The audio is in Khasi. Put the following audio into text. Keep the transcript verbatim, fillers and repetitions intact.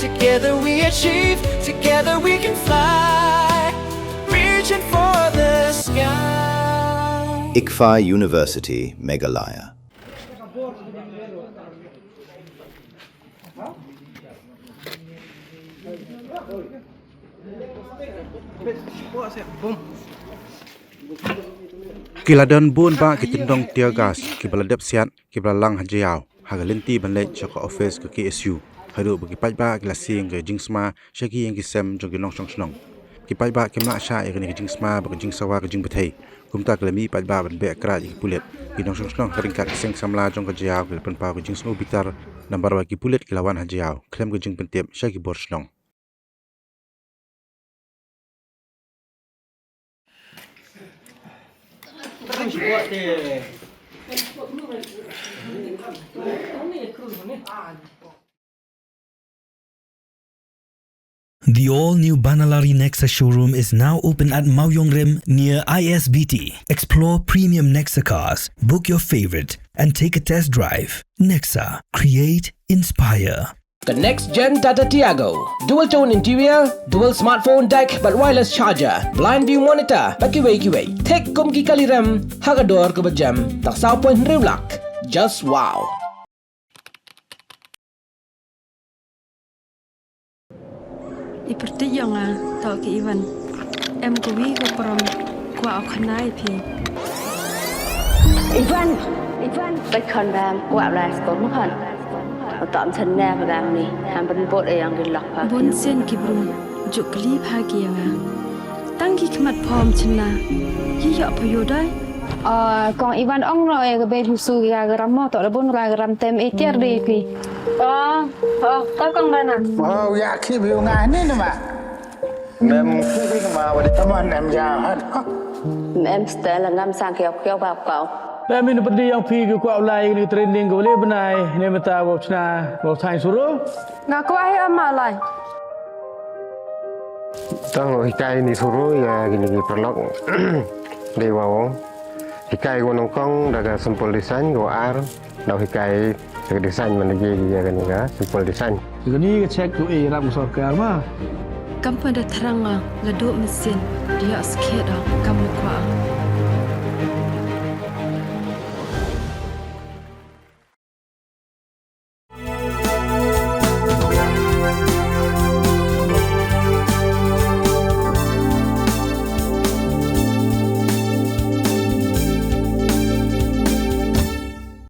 Together we achieve, together we can fly, reaching for the sky. ICFAI University, Meghalaya. Ki la don bun bah ki tyndong tear gas kiba la dep siat, kiba la lang ha jaiaw ha ka lynti ban leit sha ka office ka K S U, haduh ba ki paidbah ki la sing ka jingsma sha ki ïing ki sem jong ki nongshong shnong. Ki paidbah kim lah shah ïa kane ka jingsma bad ka jingsawa ka jingbthei. Kumta ki la mih paidbah ban beh krad ïa ki pulit. Ki nongshong shnong ha ryngkat ki seng samla jong ka jaiaw ki la pynpaw ka jingsngew bitar namar ba ki pulit ki la wan ha jaiaw khlem ka jingpyntip sha ki bor shnong. The all-new Banalari Nexa showroom is now open at Mawïong Rim near I S B T. Explore premium Nexa cars, book your favorite, and take a test drive. Nexa, create, inspire. Ka next gen Tata Tiago. Dual tone interior, dual smartphone deck bad wireless charger, blind view monitor bad kiwei kiwei. Thik kum ki kali rem ha ka dor kaba jem tang saw point hynriew lak. Just wow. I pyrthei ïa nga, to ki Ivan. Em kawi ka prom, kwah u khana ïa phi. Ivan, Ivan, bai khon bam, kwah lai sko mu khon. Tom sen ne ba gam ni, ham ban bot e yang di lok pa. Bun sien ki briew, juk kli pha ki ïa nga. Tang ki khmat phom chynna, ki ïoh pha ïoh dai. Ah, kong Ivan ong no e ka bei busu ïa ka ram mo, to da bun ra ka ram tem e tiar de ki. Oh, oh, ka kong Dana. Oh, ïa ki bi nga ni ni ma. Mem ki bi ma wa di. Come on, em ja ha. Mem stel ngam sang kiau kiau ba kau. Mem in pedi yang phi ki kwah u lai ni training ko le benai ni meta wa chna wa thang suru. Nga kwah hi ama lai. Tang hikai ni suru ïa kini ki paralok. Dei wa ong. Hikai ko nongkong da ka simple design ko ar. Dau hikai ka design man ji ïa kani ka simple design. Kani ka check tu e rap sorkar ma. Kam pa da thrang nga la duk mesin dia skhet ah kam le kwah.